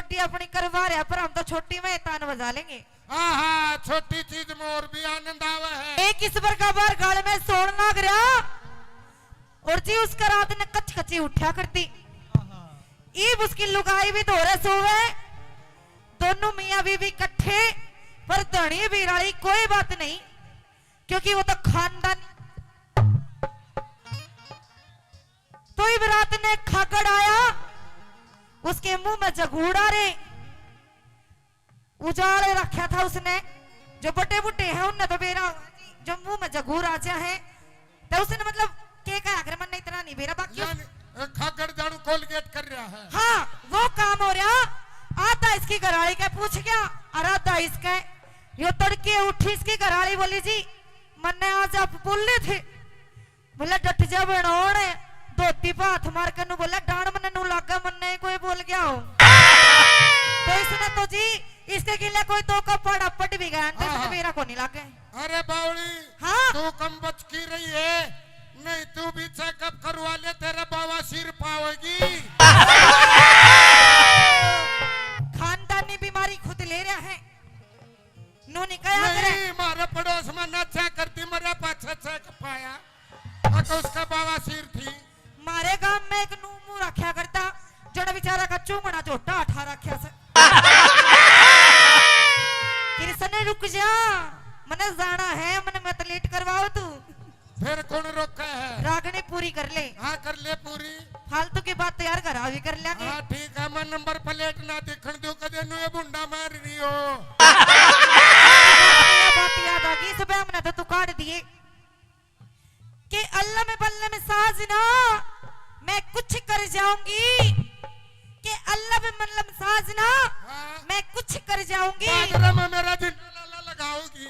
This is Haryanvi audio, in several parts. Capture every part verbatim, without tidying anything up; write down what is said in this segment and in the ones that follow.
छोटी अपनी करवा रहा, पर हम तो छोटी में ही तान बजा लेंगे। हाँ, हाँ, छोटी चीज में और भी आनंद आवे है। एक इस प्रकार बार गाल में सोन लाग रहा, और जी उसका रात ने कच कची उठा करती। ईब उसकी लुगाई भी धोरे सोवे, दोनों मियाँ बीवी इकट्ठे, पर धनी बिराली कोई बात नहीं, क्योंकि वो तो खानदान। तो इब रात ने खागड़ आया, उसके मुंह में जगूड़ा रे, उजाले रखा था उसने। जो बड़े बूढ़े हैं उनने तो बेरा, जो मुंह में जगूर आ जा है, तो उसने मतलब के कहा, अगर मन इतना नहीं बेरा, बाकी उस यानी, अ, खागड़ जानू कोलगेट कर रहा है। हाँ, वो काम हो रहा। आधा इसकी घराली के पूछ गया और आधा इसके। यो तड़के उठी इसकी घराली बोली, "जी, मन्ने आज आप बोले थे।" बोले, "डट जा बनोड़।" धोती पे हाथ मार के नू बोले, "डांड मन्ने नू लागे, मन्ने ही कोई बोल गया हो।" तो इसने तो जी, इसके गिले कोई दो का पाड़ा पट भी गया, तो हाँ, इसने हाँ। मेरा को नहीं लागे। अरे बावली, हाँ। तू कम बच की रही है, नहीं तू भी चेकअप करवा ले, तेरा बवासीर पावेगी। खानदानी बीमारी खुद ले रहा है, नू नहीं कहा करे। नहीं, मारे पड़ोस में ना चेक करती, मरे पाछे चेक पाया, और तो उसका बवासीर थी। मारे गांव में एक नू मुंह रखा करता, जड़ बेचारा का चूंगड़ा झोटा उठा रखा से। कृष्ण, रुक जा, मने जाना है, मने मत लेट करवाओ तू। फिर कौन रोका है? रागनी पूरी कर ले। हाँ, कर ले पूरी। फालतू की बात तो यार घर आ भी कर लेंगे। हाँ, ठीक है, मैं नंबर प्लेट ना दिखण दूं, कदे नू ये बुंडा मार रही हो। बात याद आ गई, सुबह हमने तो तू काट दिए। के अल्लम बल्लम साजना, मैं कुछ कर जाऊंगी। के अल्लम बल्लम साजना, हाँ। मैं कुछ कर जाऊंगी। बाजरा में मेरा जिंदा लाला लगाओगी।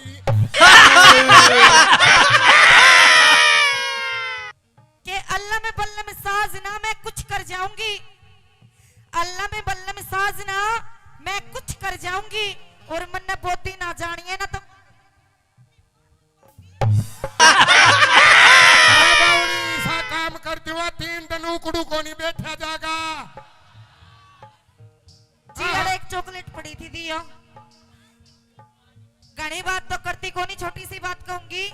के अल्लम बल्लम साजना, मैं कुछ कर जाऊंगी। अल्लम बल्लम साजना, मैं कुछ कर जाऊंगी। और मन्ने बोती ना जानिए ना तो अरे बावड़ी, ऐसा काम कर दिवा, तीन दिन उकड़ू को नहीं बैठा जागा। जी, हाँ। अरे एक चॉकलेट पड़ी थी, दियो। घणी बात तो करती कोनी, छोटी सी बात कहूंगी,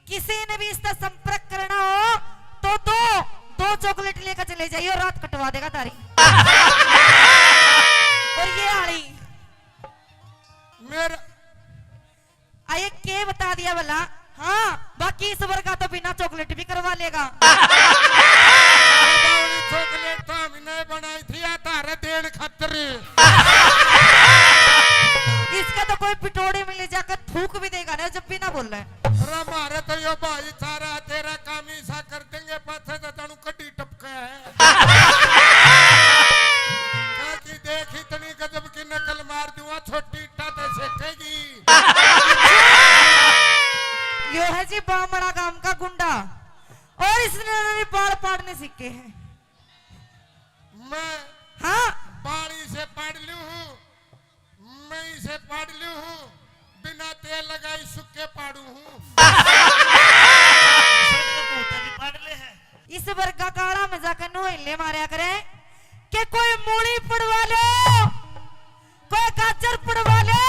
किसी ने भी इसका संपर्क करना हो तो दो, दो चॉकलेट लेकर चले जाइए, रात कटवा देगा तारी। और ये आली मेरा आए के बता दिया भला? हाँ, बाकी इस वर्गा तो बिना चॉकलेट भी करवा लेगा। अरे बावली, चॉकलेट तो हमने बनाई थी या तारे देन खातर। इसका तो कोई पिटोड़े में ले जाकर थूक भी देगा ना, जब भी ना बोले। अरे मारे तो यो भाई सारा तेरा काम ही सा कर देंगे, पाछे तो जानू कड्डी टपका है। कहा कि देख इतनी गजब की नकल मार दूंगा, छोटी इट्टा ते सेकेगी। यो है जी बामड़ा गांव का गुंडा, और इसने भी बाल पाड़ने सीखे हैं। मैं हाँ। बाली से पाड़ लूं हूँ, मैं इसे पाड़ लूं हूँ, बिना तेल लगाई सुक्के पाड़ू हूँ। सड़े भूत भी पाड़ ले है। इस वर्गा काला में जाकर नोहले मारया करे कि कोई मूली पड़वा लो, कोई गाजर पड़वा लो,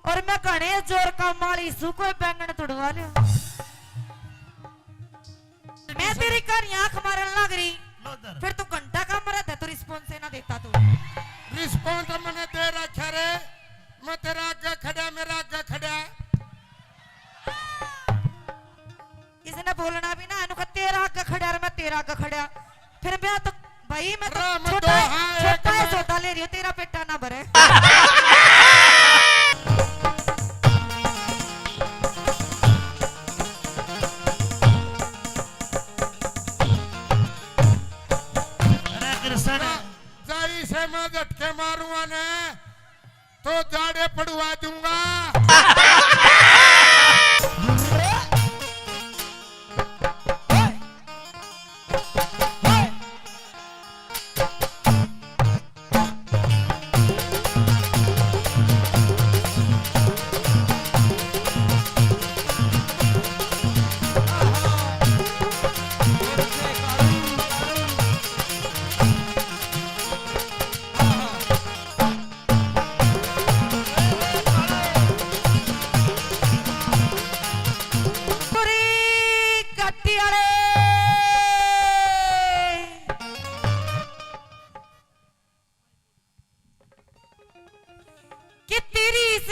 और मैं घणे जोर का माली सू, कोई बैंगन तुड़वा लो। मैं तेरी कहानी आंख मारन लाग रही, लो इधर। फिर तू घंटा का मरा था, तू रिस्पॉन्स ही ना देता तू। रिस्पॉन्स मैंने दे रखा रे, मैं तेरा आगे खड़ा, मेरा आगे खड़ा। इसने बोलना भी ना, इनका तेरा आगे खड़ा और मैं तेरा आगे खड़ा। फिर मैं तो भाई, मैं तो राम छोटा है, दोहा है छोटा है, कमर। सौदा ले रही हूँ, तेरा पेटा ना भरे। अरे कृष्ण। जा-, जाई से मैं झटके मारूंगा ने, तो जाड़े पड़वा दूंगा।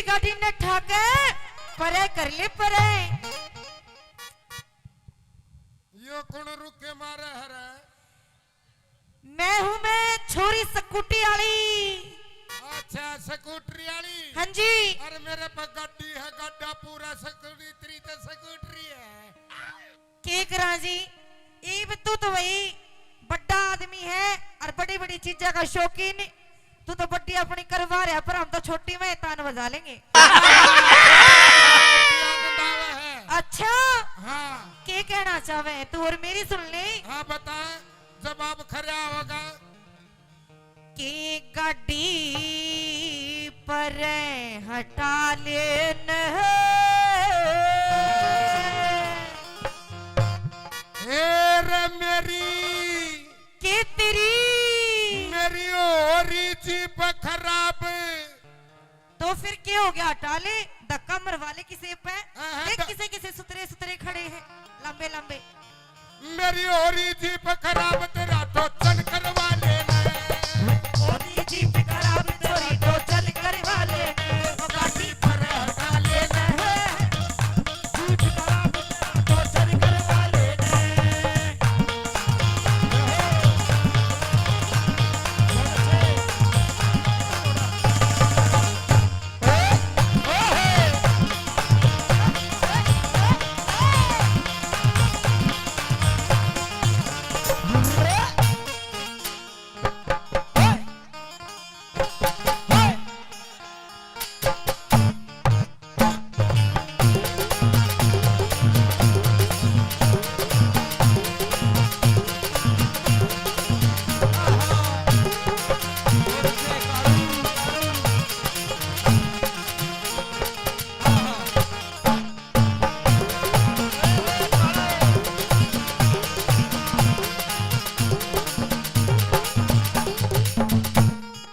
गाड़ी ने ठाके परे कर ले परे। यो कौन रुके मारे हरे? मैं हूँ मैं छोरी स्कूटी वाली। अच्छा, स्कूटरी वाली। हाँ जी। अरे मेरे पे गाड़ी है, गाड़ा पूरा स्कूटरी, तेरी तो स्कूटरी है। के करा जी, इब तू तो भाई बड़ा आदमी है और बड़ी बड़ी चीजा का शौकीन। तू तो बड़ी अपनी करवा रहा, पर हम तो छोटी में तान बजा लेंगे। आनंद आवे है। अच्छा, हाँ। के कहना चाहे तू और मेरी सुन ले। हाँ, बता, जवाब खरा होगा। के गाड़ी पर हटा लेन। ए रे मेरी, के तेरी? मेरी हो रही जीप खराब। तो फिर के हो गया? हटा ले, धक्का मरवा ले किसे पे। हाँ, हाँ, देख ध- किसे किसे सुतरे सुतरे खड़े हैं, लंबे लंबे। मेरी हो रही जीप खराब, तेरा टोचन करवा लेना। हो रही जीप खराब, तेरी टोचन करवा लेना। गाड़ी पर हटा लेना। जीप खराब, तेरा टोचन करवा लेना।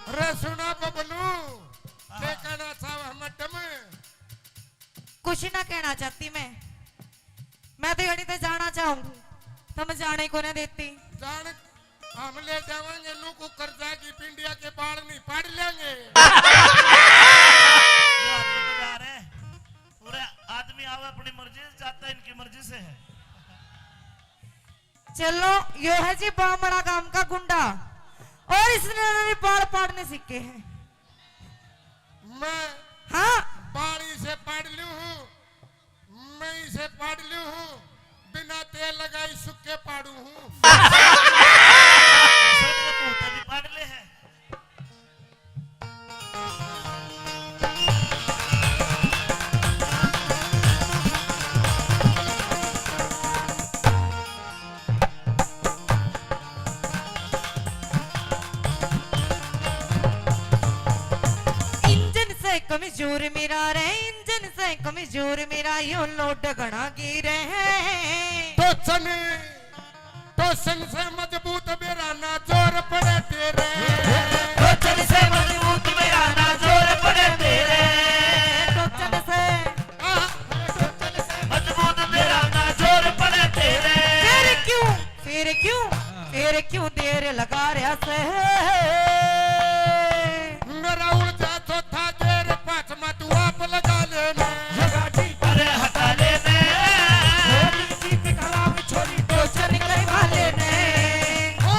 अरे सुना बबलू, के कहना चाहे मैडम? कुछ ना कहना चाहती मैं। मैं तो यहीं ते जाना चाहूँ, तुम जाने को ना देती। जान, हम ले जावांगे नू को कर्जा की पिंडिया के बाल नहीं पाड़ लेंगे। ये आदमी को जा रहे हैं। पूरे आदमी आवे अपनी मर्जी से, जाता इनकी मर्जी से है। चलो, यो है जी बामड़ा गांव का गुंडा, और इसने भी बाल पाड़ने सीखे हैं। मैं हाँ। बाल इसे पाड़ लूं हूँ, मैं इसे पाड़ लूं हूँ, बिना तेल लगाई सुक्के पाड़ू हूँ। ऐसा तो मुंह पे भी पाड़ ले है। इंजन से कमजोर मेरा रे, इंजन से कमजोर मेरा, यो लोड घना गिरे है। टोचन, टोचन से मजबूत मेरा ना जोर पड़े तेरे। टोचन से मजबूत मेरा ना जोर पड़े तेरे। टोचन से, आह, टोचन से मजबूत मेरा ना जोर पड़े तेरे। फिर क्यों, फिर क्यों, फिर क्यों देर लगा रहा से? मेरा उड़ जा चौथा गेर, पांचवा तू आप लगा लेना। अरे हटा लेना। जीप खराब छोरी टोचन करवा लेना। ओ,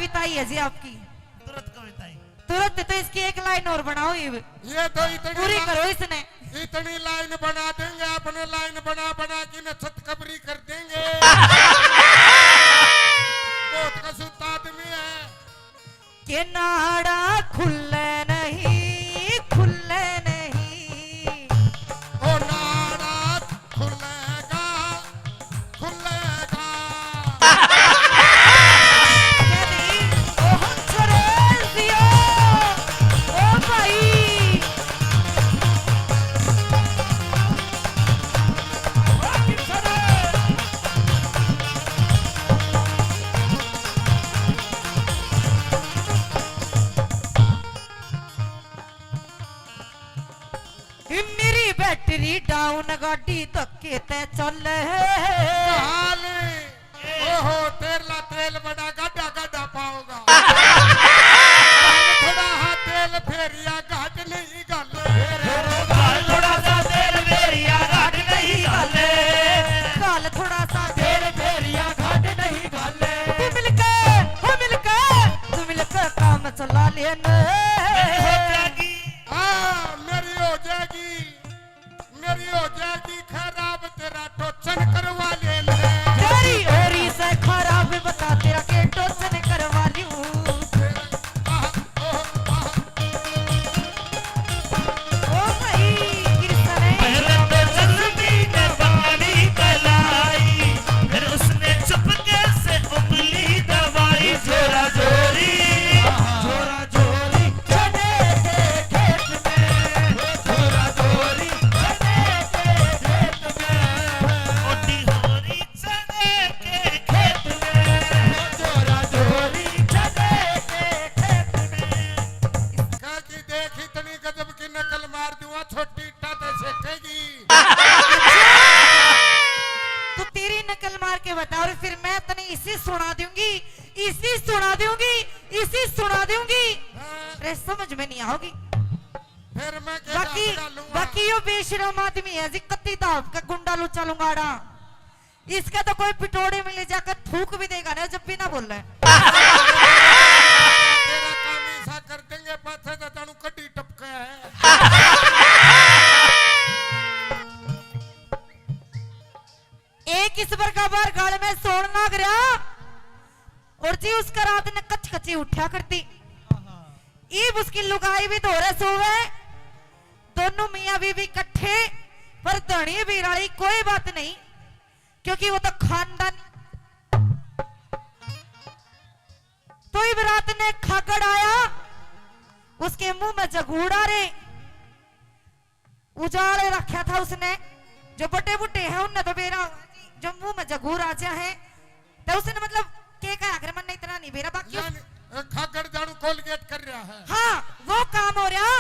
कविता ही है जी आपकी। तुरंत कविता ही। तुरंत तो इसकी एक लाइन और बनाओ, ये ये तो इतनी पूरी ला-, करो इसने। इतनी लाइन बना देंगे आपने, लाइन बना बना के न छत कबरी कर देंगे। बहुत कसूता आदमी है। के नाड़ा खुले नहीं, खुले नहीं। ओ नाड़ा खुलेगा, खुलेगा। ओ हंसराज दियो, ओ भाई। मेरी बैटरी डाउन, गाड़ी धक्के ते चल। हाल, ओहो, तेरला तेल बड़ा गाढ़ा गाढ़ा पाओगा। थोड़ा हा तेल फेरिया घाट नहीं घाले। घाल थोड़ा सा तेल फेरिया घाट नहीं घाले। घाल थोड़ा सा तेल फेरिया घाट नहीं घाले। तू मिलके, हो मिलके, तू मिलके काम चला लेने। मेरी हो जाएगी। हाँ, मेरी हो जाएगी, मेरी हो जाएगी खराब, तेरा टोचन करवा ले ले। तेरी होरी से खराब, बता तेरा के टोचन करवा लूं। तेरा, आह, ओह, आह। ओ भाई, कृष्ण है। पहले तो जल्दी ने पानी पिलाई, फिर उसने चुपके से उंगली दबाई। जोरा जोरी, जोरा जोरी, चने के खेत में, जोरा जोरी, चने के खेत में। मोटी होरी चने के खेत में, जोरा जोरी, चने के खेत में। कह की देख, इतनी गजब की नकल मार दूंगा, छोटी इट्टा ते सेकेगी। तू तेरी नकल मार के बता, और फिर मैं तने इसी सुना दूंगी, इसी सुना दूंगी, इसी सुना दूंगी। हाँ। अरे, समझ में नहीं आओगी। फिर मैं क्या बाकी, डांस डालूंगा? बाकी यो बेशरम आदमी है जी, कत्ती दाब का गुंडा लुच्चा लुंगाड़ा। इसका तो कोई पिटोड़े में ले जाकर थूक भी देगा ना, जब भी ना बोले। तेरा काम ऐसा कर देंगे, पाछे तो जानू कड्डी टपका है। एक इस बरगा बार गाल में सोण लाग रहा, और जी उसका रात ने कच कची उठा करती। इब उसकी लुगाई भी धोरे सोवे, दोनों मियाँ बीवी इकट्ठे, पर धनी बिराली कोई बात नहीं, क्योंकि वो तो खानदान। तो इब रात ने खागड़ आया, उसके मुंह में जगूड़ा रे। उजाले रखा था उसने, जो बड़े बूढ़े हैं उनने तो बेरा होगा जी, जो मुंह में जगूर आ जा है, तो उसने मतलब के कहा, अगर मन इतना नहीं बेरा, बाकी उस- यानी, अ, खागड़ जानू कोलगेट कर रहा है। हाँ, वो काम हो रहा।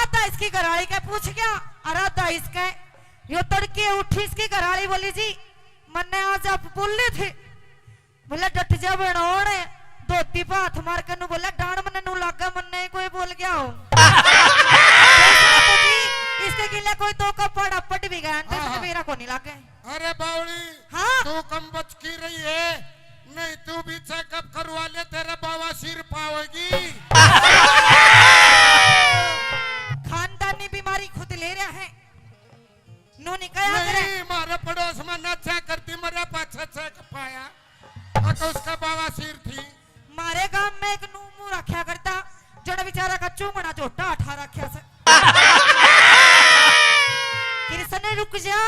आधा इसकी घरवाली का पूछ गया, और आधा इसका। यो तड़के उठी, इसकी घरवाली बोली, "जी, मन्ने आज आप बोले थे।" बोले, "डट जा बनोण।" धोती पे हाथ मार के नू बोले, "डांड मन्ने नू लागे, मन्ने कोई बोल गया हो।" तो इसने तो जी, इसके गिले कोई दो का पाड़ा पट भी गया, तो इसने हाँ। मेरा को नहीं लागे। अरे बावली, हाँ। तू कम बच की रही है, नहीं तू भी चेकअप करवा ले, तेरा बवासीर पावेगी। खानदानी बीमारी खुद ले रहा है, नू नहीं कहा करे। नहीं, मारे पड़ोस में नशा करती, मरे पाछे चेक पाया। अक उसका बवासीर थी। मारे गांव में एक नू मुंह रखा करता, जड़ा बेचारा का चूंगड़ा झोटा उठा रखा से। कृष्ण, रुक जा,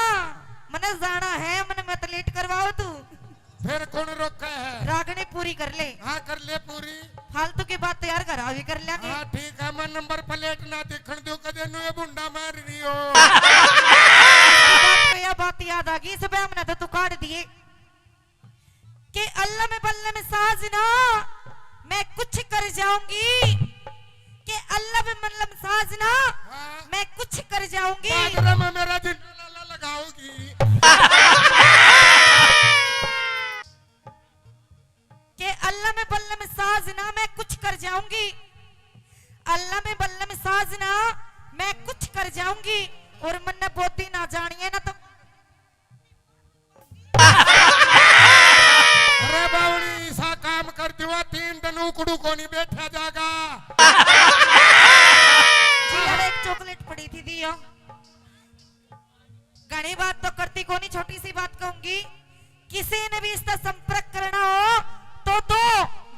मने जाना है, मने मत लेट करवाओ तू। फिर कौन रोका है? रागनी पूरी कर ले। हाँ, कर ले पूरी। फालतू की बात तो यार घर आ भी कर लेंगे। हाँ, ठीक है, मैं नंबर प्लेट ना दिखण दूं, कदे नू ये भुंडा मार रही हो। इस बात पे यह बात याद आ गई, इस बहम ने तो तू काट दिए। के अल्लम बल्लम साजना, मैं कुछ कर जाऊंगी। के अल्लम बल्लम साजना, हाँ। मैं कुछ कर जाऊंगी। बादरा में मेरा जिंदा लाला लगाओगी। के अल्लम बल्लम साजना, मैं कुछ कर जाऊंगी। अल्लम बल्लम साजना, मैं कुछ कर जाऊंगी। और मन्ने बोदी ना जानिए ना तो अरे बावड़ी, ऐसा काम कर वा तीन दिन उकड़ू कोनी बैठा जागा। जी, यार, एक चॉकलेट पड़ी थी, दियो। घणी बात तो करती कोनी, छोटी सी बात कहूंगी, किसी ने भी इसका संपर्क करना हो तो दो,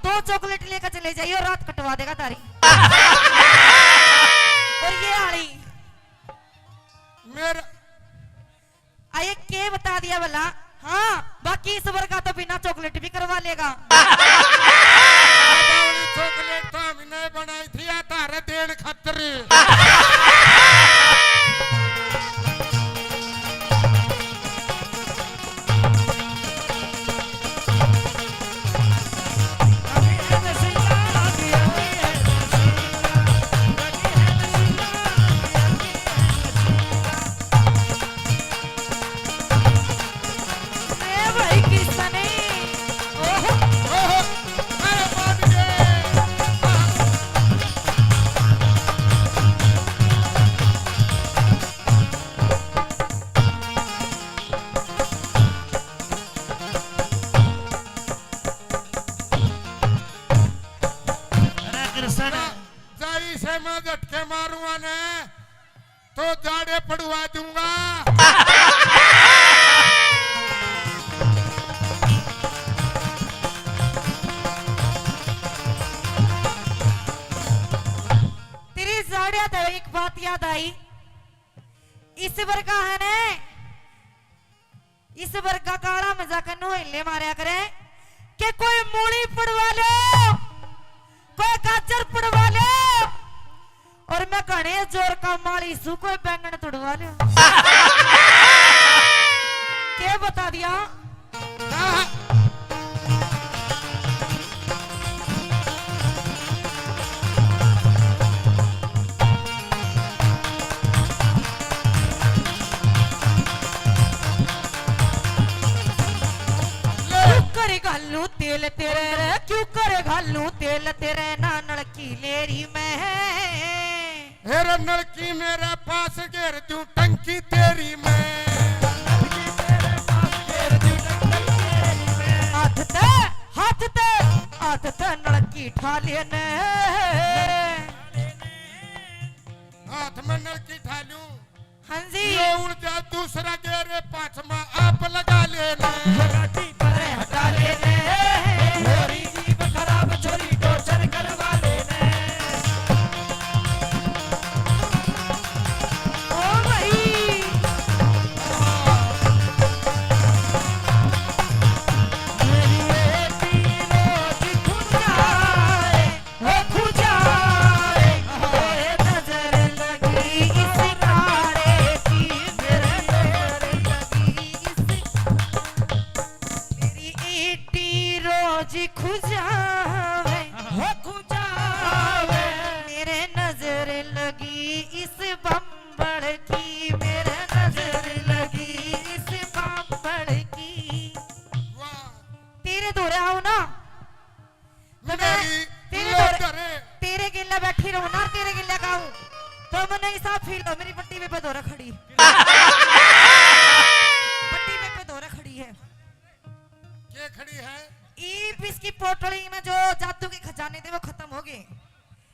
दो चॉकलेट लेकर चले जाइए, रात कटवा देगा तारी। और ये आली मेरा आ, ये के बता दिया भला? हाँ, बाकी इस वर्गा तो बिना चॉकलेट भी करवा लेगा। चॉकलेट तो हमने बनाई थी, या तारे देन खातर। ए भाई किसने? ओहो। ओहो। अरे बाप रे। अरे कृष्ण। जा, जा इसे मैं झटके मारूंगा ने। तो जाड़े पड़वा दूंगा। तेरी जाड़े तो एक बात याद आई, इस वर्गा है ने, इस वर्गा काला मजाक नु हिले मारया करे कि कोई मूली पड़वा लो, कोई गाजर पड़वा लो, और मैं घणे जोर का माली सू, कोई बैंगन तुड़वा लो। के बता दिया? क्यों करे घालू तेल तेरे रे, क्यों करे घालू तेल तेरे, ना नलकी लेरी मैं। हेरे नलकी मेरे पास घेर दूं टंकी तेरी मैं। हाथ ते, हाथ ते, हाथ ते नलकी ठा लेने। हाथ में नलकी ठा लूं। हाँ जी। ये उड़ जा दूसरा गेरे, पाछमा आप लगा लेना। ये गाड़ी परे हटा लेने, छोरी जीभ खराब, छोरी टोचर करवा लेने। ओ भाई। मेरी बेटी रोज खुद आए। हो खुजाए, ओए नजर लगी इस काले की, मेरे नजर लगी इस, मेरी ईटी रोज खुजावे, हो खुजावे, मेरे नजर लगी इस बम्बल की, मेरे नजर लगी इस बम्बल की। वाह। तेरे धोरे आऊं ना, तो मैं मेरी तेरे लोटर। तेरे गेल्या बैठी रहूं ना, तेरे गेल्या गाऊं, तो मन्ने ऐसा फील हो, मेरी बट्टी पे धोरे खड़ी। बट्टी पे धोरे खड़ी है। के खड़ी है? ईब इसकी पोटली में जो जादू के खजाने थे, वो खत्म हो गए।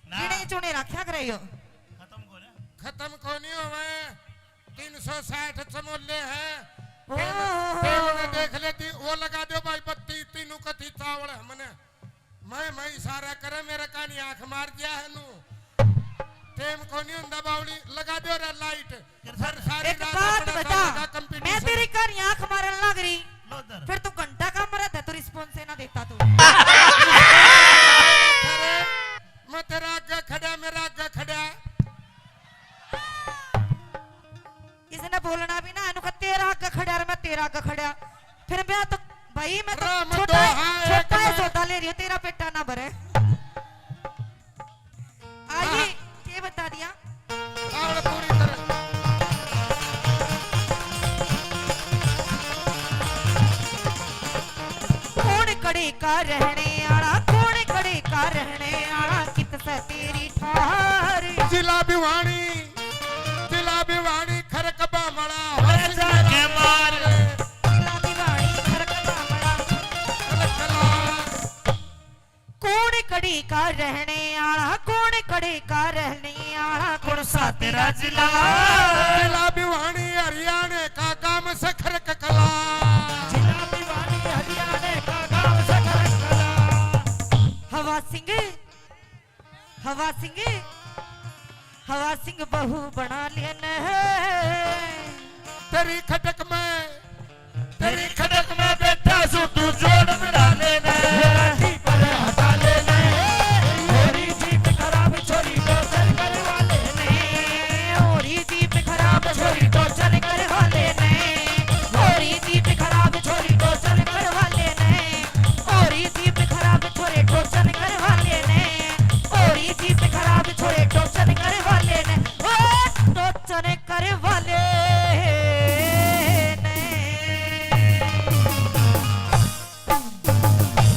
ना। गिने चुने रखा करे यो। खत्म को ना। खत्म को नहीं होवे। तीन सौ साठ चमोले हैं। ओह। टेम, टेम ने देख लेती, वो लगा दो भाई बत्ती, तीनों कथी चावल है मने। मैं, मैं इशारा करे, मेरे कानी आंख मार दिया है नू। टेम को नहीं हुंदा बावली, लगा दो रे लाइट। फिर सारी एक रात बात अपना बता, सामने का मैं competition। तेरी कानी आंख मारन लग रही, लो इधर। फिर तू घंटा का मरा था, तू response ही ना देता तू। अरे, मैं तेरा आगे खड़ा, मेरा आगे खड़ा। इसने बोलना भी ना, इनको तेरा आगे खड़ा और मैं तेरा आगे खड़ा। फिर मैं तो, भाई, मैं तो राम छोटा है, दोहा है छोटा है, कमर। सौदा ले रही हूँ, तेरा पेटा ना भरे। आइए, हाँ। के बता दिया? ताल पूरी तरह। कौन कड़े का रहने आला, कौन कड़े का रहने आला, कित से तेरी ठार। जिला भिवानी, जिला भिवानी, खरक बामला, अरे जाके मार। जिला भिवानी, खरक बामला। अरे चला। का रहने आला कौन, कड़े का रहने आला कौन सा तेरा जिला? जिला भिवानी हरियाणा का गांव सखर ककला। जिला भिवानी हरियाणा का गांव सखर कला। हवा सिंह, हवा सिंह, हवा सिंह बहू बना लेना है। तेरी खटक में, तेरी खटक में बैठा सू तू जोड़ में।